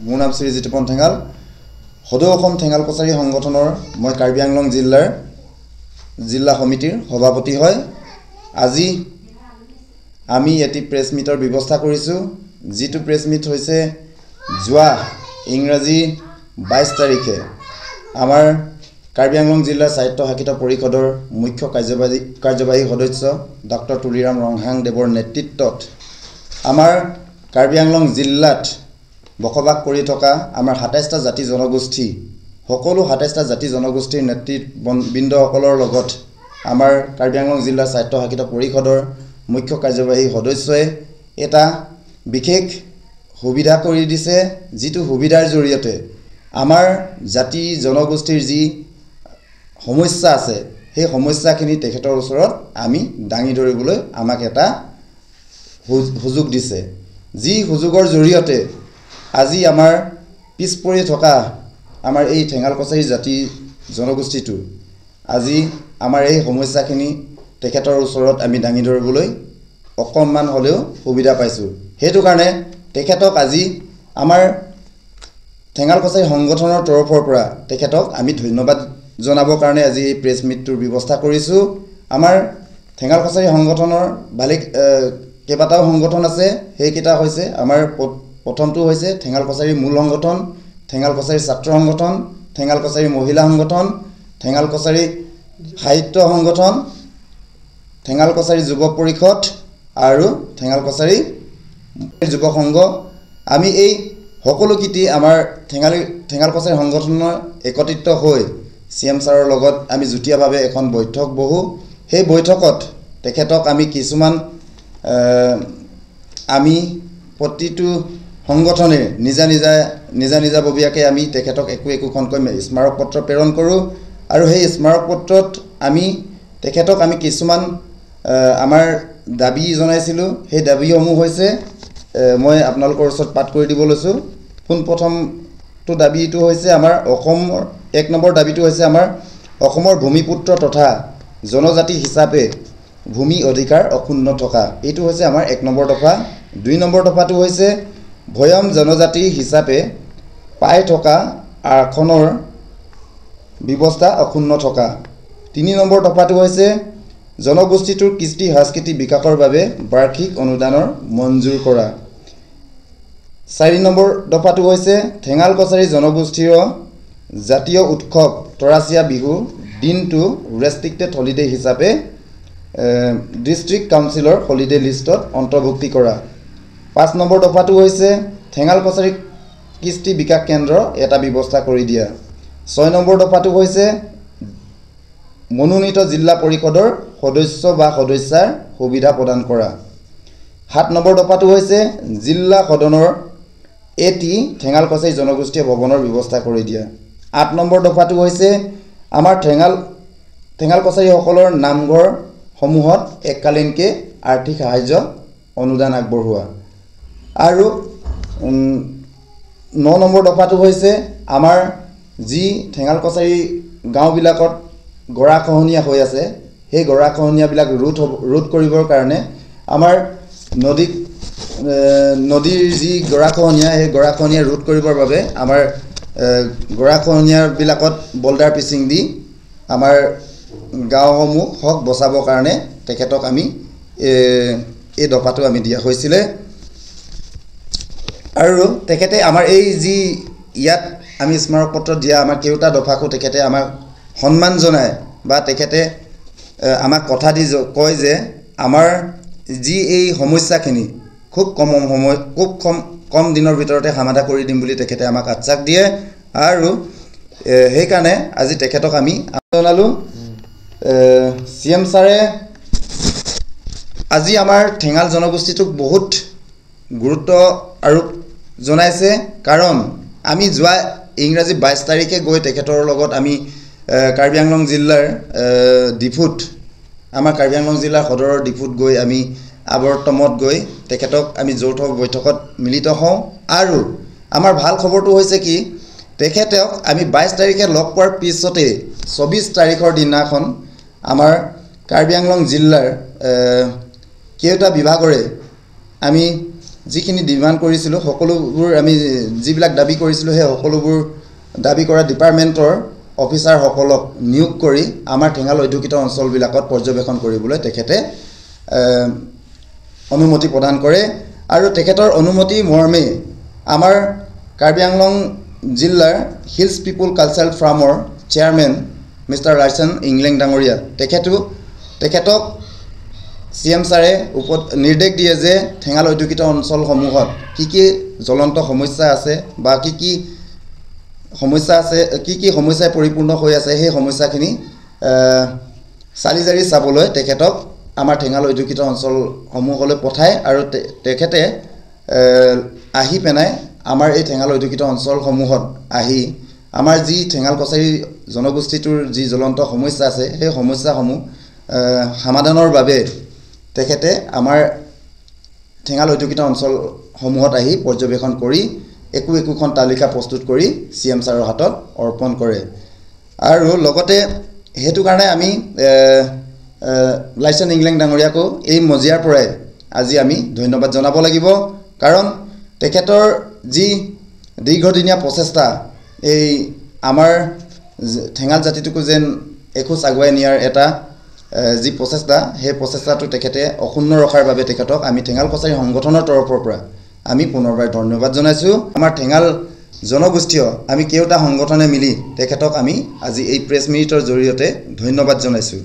মোৰ নাম শ্ৰী জিতুপন ঠেঙাল। সদৌ অসম ঠেঙাল কছাৰী সংগঠনৰ মই কাৰ্বি আংলং জিলাৰ জিলা সমিতিৰ সভাপতি হয়। আজি আমি এটি প্ৰেছ মিটৰ ব্যৱস্থা কৰিছোঁ, যিটো প্ৰেছ মিট হৈছে যোৱা ইংৰাজী 22 তাৰিখে আমাৰ কাৰ্বি আংলং জিলাৰ স্বায়ত্তশাসিত পৰিষদৰ মুখ্য কাৰ্যবাহী সদস্য ডক্টৰ তুলিৰাম ৰংহাংদেৱৰ নেতৃত্বত আমাৰ কাৰ্বি আংলং জিলাত বসবাস কৰি থকা আমাৰ 27টা জাতি জনগোষ্ঠী, সকলো 27টা জাতি জনগোষ্ঠীৰ নেতৃবৃন্দসকলৰ লগত আমাৰ কাৰ্বি আংলং জিলাৰ স্বায়ত্তশাসিত পৰিষদৰ মুখ্য কাৰ্যবাহী সদস্যই এটা বিশেষ সুবিধা কৰি দিছে, যিটো সুবিধাৰ জৰিয়তে আমাৰ জাতি জনগোষ্ঠীৰ যি সমস্যা আছে সেই সমস্যাখিনি তেখেতৰ ওচৰত আমি দাঙি ধৰিবলৈ আমাক এটা সুযোগ দিছে, যি সুযোগৰ জৰিয়তে আজি আমাৰ পিছ পৰি থকা আমাৰ এই ঠেঙাল কছাৰী জাতি জনগোষ্ঠীটো আজি আমাৰ এই সমস্যাখিনি তেখেতৰ ওচৰত আমি দাঙি ধৰিবলৈ অকণমান হ'লেও সুবিধা পাইছোঁ। সেইটো কাৰণে তেখেতক আজি আমাৰ ঠেঙাল কছাৰী সংগঠনৰ তৰফৰ পৰা তেখেতক আমি ধন্যবাদ জনাবৰ কাৰণে আজি এই প্ৰেছ মিটটোৰ ব্যৱস্থা কৰিছোঁ। আমাৰ ঠেঙাল কছাৰী সংগঠনৰ ভালে কেইবাটাও সংগঠন আছে, সেইকেইটা হৈছে আমাৰ প্ৰথমটো হৈছে ঠেঙাল কছাৰী মূল সংগঠন, ঠেঙাল কছাৰী ছাত্ৰ সংগঠন, ঠেঙাল কছাৰী মহিলা সংগঠন, ঠেঙাল কছাৰী সাহিত্য সংগঠন, ঠেঙাল কছাৰী যুৱ পৰিষদ আৰু ঠেঙাল কছাৰী যুৱ সংঘ। আমি এই সকলোকেইটি আমাৰ ঠেঙাল কছাৰী সংগঠনৰ একত্ৰিত হৈ চি এম ছাৰৰ লগত আমি যুটীয়াভাৱে এখন বৈঠক বহোঁ। সেই বৈঠকত তেখেতক আমি কিছুমান আমি প্ৰতিটো সংগঠনে নিজা নিজাববীয়াকৈ আমি তেখেতক একো একোখনকৈ স্মাৰক পত্ৰ প্ৰেৰণ কৰোঁ আৰু সেই স্মাৰক পত্ৰত আমি তেখেতক আমি কিছুমান আমাৰ দাবী জনাইছিলোঁ। সেই দাবীসমূহ হৈছে মই আপোনালোকৰ ওচৰত পাঠ কৰি দিব লৈছোঁ। পোনপ্ৰথমটো দাবীটো হৈছে আমাৰ অসমৰ 1 নম্বৰ দাবীটো হৈছে আমাৰ অসমৰ ভূমিপুত্ৰ তথা জনজাতি হিচাপে ভূমি অধিকাৰ অক্ষুণ্ণ থকা, এইটো হৈছে আমাৰ 1 নম্বৰ দফা। 2 নম্বৰ দফাটো হৈছে ভৈয়াম জনজাতি হিচাপে পাই থকা আসনৰ ব্যৱস্থা অক্ষুণ্ণ থকা। 3 নম্বৰ দফাটো হৈছে জনগোষ্ঠীটোৰ কৃষ্টি সাংস্কৃতিক বিকাশৰ বাবে বাৰ্ষিক অনুদানৰ মঞ্জুৰ কৰা। 4 নম্বৰ দফাটো হৈছে ঠেঙাল কছাৰী জনগোষ্ঠীয় জাতীয় উৎসৱ তৰাচিয়া বিহু দিনটো ৰেষ্ট্ৰিক্টেড হলিডে হিচাপে ডিষ্ট্ৰিক্ট কাউন্সিলৰ হলিডে লিষ্টত অন্তৰ্ভুক্তি কৰা। 5 নম্বৰ দফাটো হৈছে ঠেঙাল কছাৰী কৃষ্টি বিকাশ কেন্দ্ৰ এটা ব্যৱস্থা কৰি দিয়া। 6 নম্বৰ দফাটো হৈছে মনোনীত জিলা পৰিষদৰ সদস্য বা সদস্যাৰ সুবিধা প্ৰদান কৰা। 7 নম্বৰ দফাটো হৈছে জিলা সদনৰ এটি ঠেঙাল কছাৰী জনগোষ্ঠীয় ভৱনৰ ব্যৱস্থা কৰি দিয়া। 8 নম্বৰ দফাটো হৈছে আমাৰ ঠেঙাল কছাৰীসকলৰ নামঘৰসমূহত এককালীনকৈ আৰ্থিক সাহায্য অনুদান আগবঢ়োৱা। আৰু 9 নম্বৰ দফাটো হৈছে আমাৰ যি ঠেঙাল কছাৰী গাঁওবিলাকত গৰাখহনীয়া হৈ আছে, সেই গৰাখহনীয়াবিলাক ৰোধ কৰিবৰ কাৰণে আমাৰ নদীৰ যি গৰাখহনীয়া, সেই গৰাখহনীয়া ৰোধ কৰিবৰ বাবে আমাৰ গৰাখহনীয়াবিলাকত বল্ডাৰ পিচিং দি আমাৰ গাঁওসমূহক বচাবৰ কাৰণে তেখেতক আমি এই দফাটো আমি দিয়া হৈছিলে। আৰু তেখেতে আমাৰ এই যি ইয়াত আমি স্মাৰক পত্ৰ দিয়া আমাৰ কেইটা দফাকো তেখেতে আমাক সন্মান জনায় বা তেখেতে আমাক কথা দি কয় যে আমাৰ যি এই সমস্যাখিনি খুব কম সময়, খুব কম দিনৰ ভিতৰতে সমাধা কৰি দিম বুলি তেখেতে আমাক আশ্বাস দিয়ে। আৰু সেইকাৰণে আজি তেখেতক আমি জনালোঁ। চি এম ছাৰে আজি আমাৰ ঠেঙাল জনগোষ্ঠীটোক বহুত গুৰুত্ব আৰোপ জনাইছে, কাৰণ আমি যোৱা ইংৰাজী 22 তাৰিখে গৈ তেখেতৰ লগত আমি কাৰ্বি আংলং জিলাৰ ডিফুত, আমাৰ কাৰ্বি আংলং জিলাৰ সদৰৰ ডিফুত গৈ আমি আৱৰ্তমত গৈ তেখেতক আমি যৌথ বৈঠকত মিলিত হওঁ। আৰু আমাৰ ভাল খবৰটো হৈছে কি, তেখেতক আমি 22 তাৰিখে লগ পোৱাৰ পিছতেই 24 তাৰিখৰ দিনাখন আমাৰ কাৰ্বি আংলং জিলাৰ কেইটা বিভাগৰে আমি যিখিনি ডিমাণ্ড কৰিছিলোঁ, সকলোবোৰ আমি যিবিলাক দাবী কৰিছিলোঁ, সেই সকলোবোৰ দাবী কৰা ডিপাৰ্টমেণ্টৰ অফিচাৰসকলক নিয়োগ কৰি আমাৰ ঠেঙাল অধ্যুষিত অঞ্চলবিলাকত পৰ্যবেক্ষণ কৰিবলৈ তেখেতে অনুমতি প্ৰদান কৰে। আৰু তেখেতৰ অনুমতি মৰ্মে আমাৰ কাৰ্বি আংলং জিলাৰ হিলছ পিপুল কালচাৰেল ফ'ৰামৰ চেয়াৰমেন মিষ্টাৰ লাইচন ইংলেং ডাঙৰীয়া, তেখেতক চি এম ছাৰে নিৰ্দেশ দিয়ে যে ঠেঙাল অধ্যুষিত অঞ্চলসমূহত কি কি জ্বলন্ত সমস্যা আছে বা কি কি সমস্যা আছে, কি কি সমস্যাই পৰিপূৰ্ণ হৈ আছে, সেই সমস্যাখিনি চালি জাৰি চাবলৈ তেখেতক আমাৰ ঠেঙাল অধ্যুষিত অঞ্চলসমূহলৈ পঠায়। আৰু তেখেতে আহি পেলাই আমাৰ এই ঠেঙাল অধ্যুষিত অঞ্চলসমূহত আহি আমাৰ যি ঠেঙাল কছাৰী জনগোষ্ঠীটোৰ যি জ্বলন্ত সমস্যা আছে, সেই সমস্যাসমূহ সমাধানৰ বাবে তেখেতে আমাৰ ঠেঙাল অধ্যুষিত অঞ্চলসমূহত আহি পৰ্যবেক্ষণ কৰি একো একোখন তালিকা প্ৰস্তুত কৰি চি এম ছাৰৰ হাতত অৰ্পণ কৰে। আৰু লগতে সেইটো কাৰণে আমি লাইচন ইংলেং ডাঙৰীয়াকো এই মজিয়াৰ পৰাই আজি আমি ধন্যবাদ জনাব লাগিব, কাৰণ তেখেতৰ যি দীৰ্ঘদিনীয়া প্ৰচেষ্টা, এই আমাৰ ঠেঙাল জাতিটোকো যেন এখোজ আগুৱাই নিয়াৰ এটা যি প্ৰচেষ্টা, সেই প্ৰচেষ্টাটো তেখেতে অক্ষুণ্ণ ৰখাৰ বাবে তেখেতক আমি ঠেঙাল কছাৰী সংগঠনৰ তৰফৰ পৰা আমি পুনৰবাৰ ধন্যবাদ জনাইছোঁ। আমাৰ ঠেঙাল জনগোষ্ঠীয় আমি কেইটা সংগঠনে মিলি তেখেতক আমি আজি এই প্ৰেছ মিটৰ জৰিয়তে ধন্যবাদ জনাইছোঁ।